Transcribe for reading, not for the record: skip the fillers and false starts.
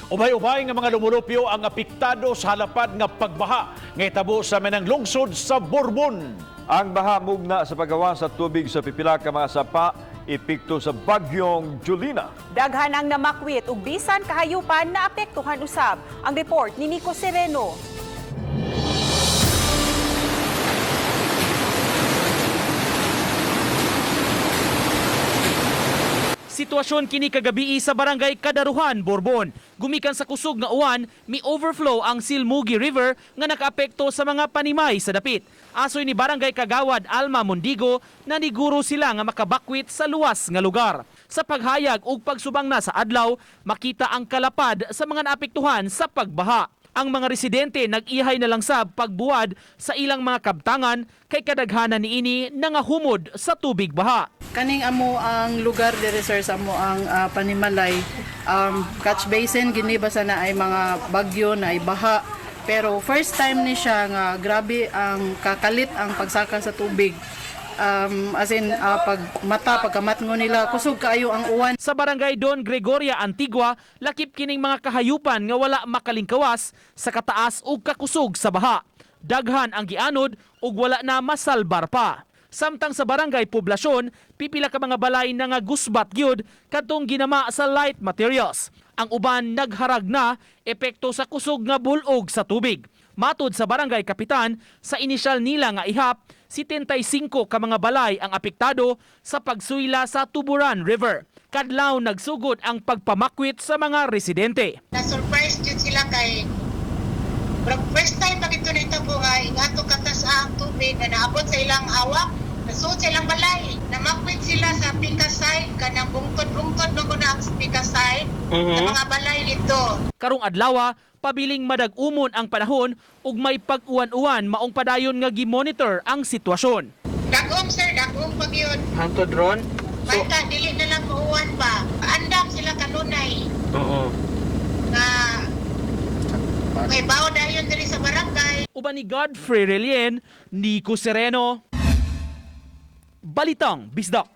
Ubay-ubay nga mga lumulupyo ang apektado sa halapad nga pagbaha nga hitabo sa menang lungsod sa Borbon. Ang baha mugna sa paggawa sa tubig sa pipila ka mga sapa, epekto sa bagyong Julina. Daghan ang namakwit ug bisan kahayupan na apektuhan usab. Ang report ni Nico Sereno. Sitwasyon kini kagabi sa barangay Kadaruhan, Borbon. Gumikan sa kusog nga uwan, mi overflow ang Silmugi River nga nakaapekto sa mga panimay sa dapit. Asoy ni Barangay Kagawad Alma Mondigo na niguro sila nga makabakwit sa luwas nga lugar. Sa paghayag ug pagsubang na sa adlaw, makita ang kalapad sa mga naapektuhan sa pagbaha. Ang mga residente nag-ihay na lang sab pagbuwad sa ilang mga kabtangan kay kadaghanan niini nangahumod sa tubig baha. Kaning amo ang lugar diri, sir, sa amo ang panimalay, catch basin gini basta na ay mga bagyo na ay baha, pero first time ni siya nga grabe ang kakalit ang pagsaka sa tubig, as in pag mata pagkamatngo nila, kusog kaayo ang uwan. Sa barangay Don Gregoria Antigua, lakip kining mga kahayupan nga wala makalingkawas sa kataas ug kakusog sa baha. Daghan ang gianod ug wala na masalbar pa. Samtang sa barangay Poblasyon, pipila ka mga balay na nga gusbat gyud kadtong ginama sa light materials. Ang uban nagharag na epekto sa kusog nga bulog sa tubig. Matod sa barangay kapitan, sa inisyal nila nga ihap, 75 ka mga balay ang apektado sa pagsuyla sa Tuburan River. Kadlaw nagsugod ang pagpamakwit sa mga residente. Na-surprise jud sila kay pero first time pag ito nahitabo nga ingato katas ang tubig na naabot sa ilang hawak, nasuot sa ilang balay. Namakwit sila sa pika side, kanang bungtod-bungtod ba ko na ang pika side sa mga balay dito. Karong adlawa, pabiling madag-umon ang panahon ug may pag-uwan-uwan maong padayon nga gimonitor ang sitwasyon. Dagom, sir, dagom pag yun. Hangtod ron? So, Basta dili na lang muuwan pa. Andam sila kanunay oo. nga may bawo dayon diri sa barangay. Uban ni Godfrey Relien, Nico Sereno. Balitang Bisdak.